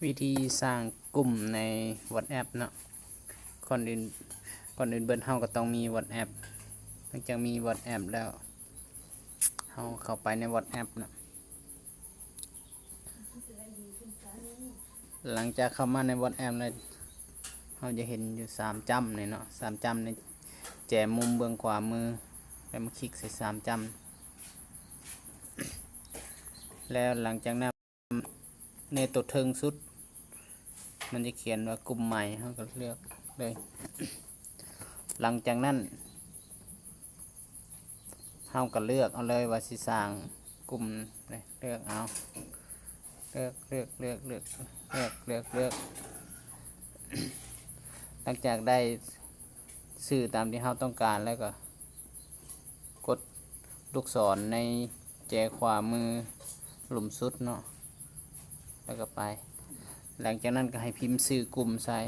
ວິທີສ້າງກຸ່ມໃນ WhatsApp ເນາະ. ກ່ອນອື່ນ, ກ່ອນອື່ນເບິດເຮົາກໍຕ້ອງມີ WhatsApp. ຫຼັງຈາກມີ WhatsApp ແລ້ວ ເຮົາເຂົ້າໄປໃນ WhatsApp ເນາະ. ຫຼັງຈາກເຂົ້າມາໃນ WhatsApp ແລ້ວ ເຮົາຈະເຫັນຢູ່ສາມຈ້ຳນີ້ເນາະ, ສາມຈ້ຳໃນແຈມຸມເບື້ອງຂວາມື, ແລ້ວມາຄລິກໃສ່ສາມຈ້ຳ. ແລ້ວຫຼັງຈາກນັ້ນ ໃນຕົວເທິງສຸດ ມັນຈະຂຽນວ່າກຸ່ມໃໝ່, ເຮົາກໍເລືອກເລີຍ. ຫຼັງຈາກນັ້ນ ເຮົາກໍເລືອກເອົາເລີຍວ່າຊິສ້າງກຸ່ມໃດ, ເລືອກເອົາ, ເລືອກ, ເລືອກ, ເລືອກ, ເລືອກ, ເລືອກ, ເລືອກ, ເລືອກ. ຫຼັງຈາກໄດ້ຊື່ຕາມທີ່ເຮົາຕ້ອງການແລ້ວກໍ ກົດລູກສອນໃນແຈຂວາມືລຸ່ມສຸດເນາະ, ແລ້ວກໍໄປ. ຫຼັງຈາກນັ້ນກໍໃຫ້ພິມຊື່ກຸ່ມໃສ່,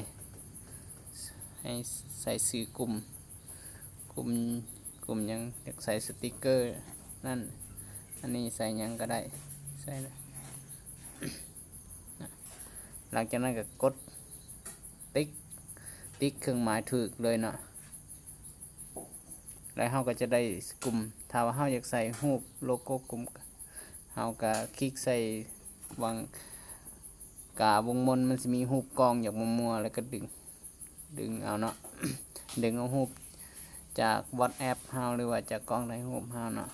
ໃຫ້ໃສ່ຊື່ກຸ່ມ, ກຸ່ມ, ກຸ່ມຫຍັງ, ຢາກໃສ່ສະຕິກເກີນັ້ນ, ອັນນີ້ໃສ່ຫຍັງກໍໄດ້, ໃສ່. ຫຼັງຈາກນັ້ນກໍກົດຕິກ, ຕິກເຄື່ອງໝາຍຖືກເລີຍເນາະ. ແລ້ວເຮົາກໍຈະໄດ້ກຸ່ມ. ຖ້າວ່າເຮົາຢາກໃສ່ຮູບໂລໂກ້ກຸ່ມ, ເຮົາກໍຄລິກໃສ່ຫວ່າງກາວົງມົນ, ມັນຊິມີຮູບກ້ອງຢາກມົວໆ ແລ້ວກໍດຶງ, ດຶງເອົາເນາະ, ດຶງເອົາຮູບຈາກ WhatsApp ເຮົາ ຫຼືວ່າຈາກກ້ອງຖ່າຍຮູບເຮົາເນາະ.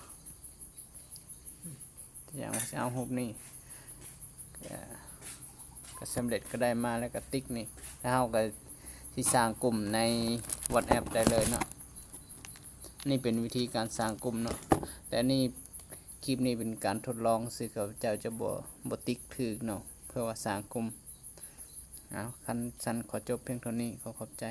ຢ່າງວ່າຊິເອົາຮູບນີ້ ກໍ ກໍສຳເລັດ, ກໍໄດ້ມາແລ້ວກໍຕິກນີ້, ແລ້ວເຮົາກໍຊິສ້າງກຸ່ມໃນ WhatsApp ໄດ້ເລີຍເນາະ. ນີ້ເປັນວິທີການສ້າງກຸ່ມເນາະ, ແຕ່ນີ້ ຄລິບນີ້ເປັນການທົດລອງຊື່, ຂ້າພະເຈົ້າຈະບໍ່, ບໍ່ຕິກຖືກເນາະ ເພື່ອວ່າສ້າງກຸ່ມ. ເອົາ, ຄັນຊັ້ນຂໍຈົບພຽງເທົ່ານີ້, ຂໍຂອບໃຈ.